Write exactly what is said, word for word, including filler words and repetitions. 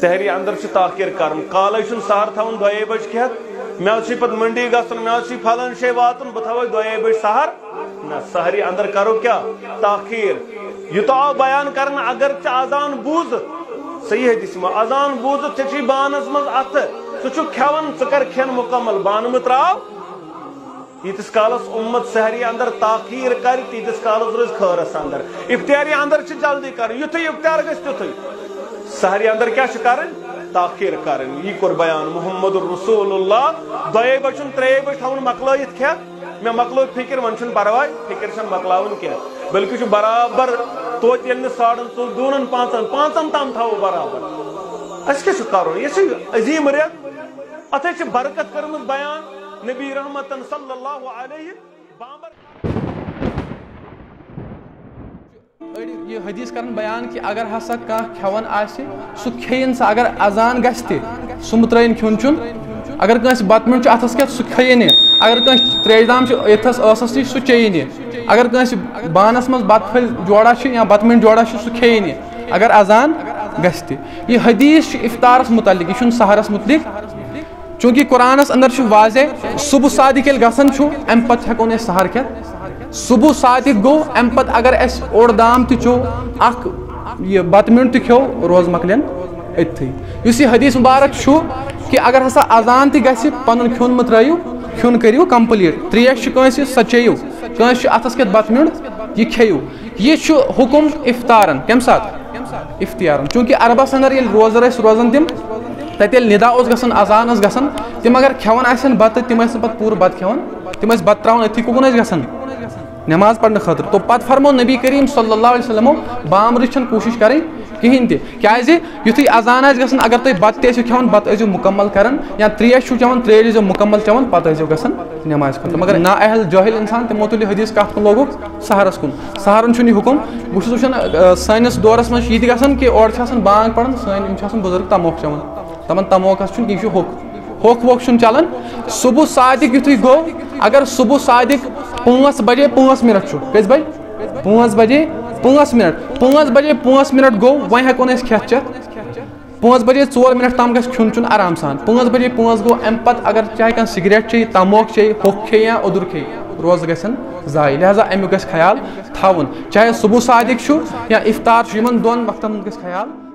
سحری اندر چھُ تاخیر کرُن۔ کالے چھُنہٕ سحر تھاوُن دۄیے بجہِ کھٮ۪تھ، مےٚ حظ چھُے پتہٕ منڈی گژھُن، مےٚ حظ چھُے فلٲنۍ جایہِ واتُن، بہٕ تھاوے دۄیے بجہِ سحر۔ نہ، سحری اندر کرو کیٛاہ؟ تاخیر۔ یوٗتاہ آو بیان کرنہٕ، اگر ژےٚ اذان بوٗزُتھ، صحیح حدیث ما، اذان بوٗزُتھ، ژےٚ چھُے بانس منٛز اَتھٕ، ژٕ چھُکھ کھٮ۪وان، ژٕ کر کھٮ۪ن مُکمل، بانہٕ مہٕ ترٛاو۔ ییٖتِس کالس اُمت سحری اندر تاخیر کرِ، تیٖتِس کالس روزِ خٲرس اندر۔ افطاری اندر چھِ جلدی کرٕنۍ، یُتھُے افطار گژھِ تیُتھُے۔ سحری اندر کیٛاہ چھِ کرٕنۍ؟ تاخیر کرٕنۍ۔ یی کوٚر بیان محمد رسول اللہ۔ دۄیے بجہِ چھُنہٕ ترٛیٚیے بجہِ تھاوُن مۄکلٲیِتھ کھٮ۪تھ۔ مےٚ مۄکلٲو فکر، وۄنۍ چھُنہٕ پرواے، فکر چھَنہٕ مۄکلاوٕنۍ کینٛہہ، بلکہِ چھُ برابر توتہِ ییٚلہِ نہٕ ساڑن ژو-، دوٗنن پانٛژن، پانٛژن تام تھاوو برابر۔ اَسہِ کیٛاہ چھُ کرُن؟ یہِ چھُ عظیٖم رٮ۪تھ، اَتھ حظ چھِ برکت کٔرمٕژ بیان نبی رحمتن صلی اللہ علیہ۔ بامبر۔ أڑۍ یہِ حدیث کران بیان کہِ اگر ہسا کانٛہہ کھٮ۪وان آسہِ، سُہ کھیٚیِن سا، اگر اذان گژھِ تہِ، سُہ مہٕ ترٲیِن کھیوٚن چیوٚن۔ اگر کٲنٛسہِ بتہٕ میوٚنٛڈ چھُ اَتھس کٮ۪تھ، سُہ کھیٚیِن یہِ۔ اگر کٲنٛسہِ تریشہِ دام چھُ یَتھس ٲسس نِش، سُہ چیٚیِن یہِ۔ اگر کٲنٛسہِ بانس منٛز بتہٕ پھٔلۍ جوڑا چھِ یا بتہٕ میوٚنٛڈ جوڑا چھُ، سُہ کھیٚیِن یہِ، اگر اذان گژھِ تہِ۔ یہِ حدیث چھُ افطارس متعلق، یہِ چھُنہٕ سحرس متعلق۔ چونکہ قرآنس اندر چھُ واضح، صبح صادق ییٚلہِ گژھان چھُ، امہِ پتہٕ ہٮ۪کو نہٕ أسۍ سحر کھٮ۪تھ۔ صبح صادق گوٚو، امہِ پتہٕ اگر اسہِ اوٚڑ دام تہِ چیوٚو، اکھ یہِ بتہٕ میوٚنٛڈ تہِ کھیوٚو، روزٕ مۄکلن أتتھٕے۔ یُس یہِ حدیث مبارک چھُ کہِ اگر ہسا اذان تہِ گژھِ، پنُن کھیوٚن مہٕ ترٲیِو، کھیوٚن کٔرِو complete۔ تریش چھِ کٲنٛسہِ، سۄ چیٚیِو۔ کٲنٛسہِ چھُ اتھس کٮ۪تھ بتہٕ میوٚنٛڈ، یہِ کھیٚیِو۔ یہِ چھُ حکم افطارن۔ کمہِ ساتہٕ؟ افطارن۔ چونکہ عربس اندر ییٚلہِ روزدر ٲسۍ روزان تِم، تتہِ ییٚلہِ ندا اوس گژھان، اذان ٲس گژھان، تِم اگر کھٮ۪وان آسن بتہٕ، تِم ٲسۍ نہٕ پتہٕ پوٗرٕ بتہٕ کھٮ۪وان، تِم ٲسۍ بتہٕ تراوان أتھی، کُکُن ٲسۍ گژھان نماز پرنہٕ خٲطرٕ۔ تو پتہٕ فرموو نبی کریم صلی اللہ علیہ وسلمو، بامبرٕچ چھنہٕ کوٗشش کرٕنۍ کہینۍ تہِ، کیازِ یُتھُے اذان آسہِ گژھان، اگر تُہۍ بتہٕ تہِ ٲسِو کھٮ۪وان، بتہٕ ٲسۍزیو مکمل کران، یا تریش چھِو چٮ۪وان، تریش ٲسۍزیو مکمل چٮ۪وان، پتہٕ ٲسۍزیو گژھان نمازِ خٲطرٕ۔ مگر نااہل جٲہل انسان، تِمو تُلہِ حدیث کتھ کُن لوگُکھ؟ سحرس کُن۔ سحرن چھُنہٕ یہِ حکم۔ بہٕ چھُس وٕچھان، آ، سٲنِس دورس منٛز چھُ یہِ تہِ گژھان کہِ اورٕ چھِ آسان بانگ پران، سٲنۍ یِم چھِ آسان بُزرگ تموکھ چٮ۪وان۔ تِمن تموکھس چھُنہٕ، یہِ چھُ ہوٚکھ۔ ہوٚکھ ووٚکھ چھُنہٕ چلان۔ صبح صادق یُتھُے گوٚو، اگر صبح صادق پانٛژھ بجے پانٛژھ منٹ چھُ، کٔژِ بجہِ؟ پانٛژھ بجے پانٛژھ منٹ۔ پانٛژھ بجے پانٛژھ منٹ گوٚو، وۄنۍ ہٮ۪کو نہٕ أسۍ کھٮ۪تھ چٮ۪تھ۔ پانٛژھ بجے ژور منٹ تام گژھِ کھیوٚن چیوٚن آرام سان۔ پانٛژھ بجے پانٛژھ گوٚو، اَمہِ پتہٕ اگر چاہے کانٛہہ سگریٹ چیٚیہِ، تموکھ چیٚیہِ، ہوٚکھ کھیٚیہِ یا اوٚدُر کھیٚیہِ، روزٕ گژھن ضایع۔ لہذا اَمیُک گژھِ خیال تھاوُن۔ چاہے صبح صادق چھُ یا افطار چھُ، یِمن دۄن وقتن ہُنٛد گژھِ خیال